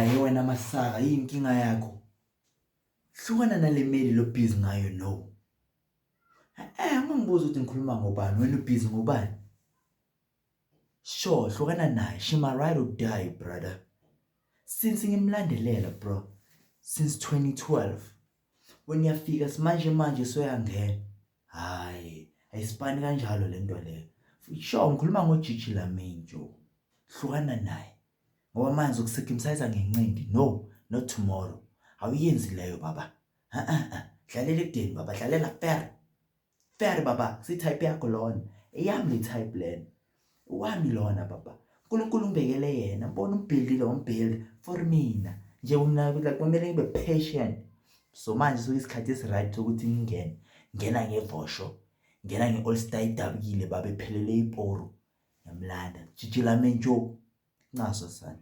Hayi wena masaka, yini inkinga yakho? Hlukana nale meli lo busy ngayo no. Eh, ungangibuza ukuthi ngikhuluma ngobani, wena ubhizi ngobani? Sure, hlukana naye. She my ride or die, brother. Since ngimlandelela, bro. Since 2012. Wena uyafika simanje manje soyangena. Hayi, ayisipani kanjalo lento leyo. Sure, ngikhuluma ngoGigi Lamin, Joe. Hlukana naye. Ngoba manje uzokucircumcise ngenqindi. No, not tomorrow. Awuyenzi leyo baba. Ha ha. Dlalela ekudeni baba, dlalela fair. Fair baba, si type yakho lona. Eyami le type lena. Wami lona baba. uNkulunkulu ungibekele yena. Mbona umbhildile wambhilda for mina. Nje mina like kumele ngibe patient. So manje so isikhathi esi right sokuthi ngingene. Ngena ngevosho. Ngena nge-all star idabukile baba ephelele iporo. Ngiyamlanda. Jijila menjo. Ncaso sana.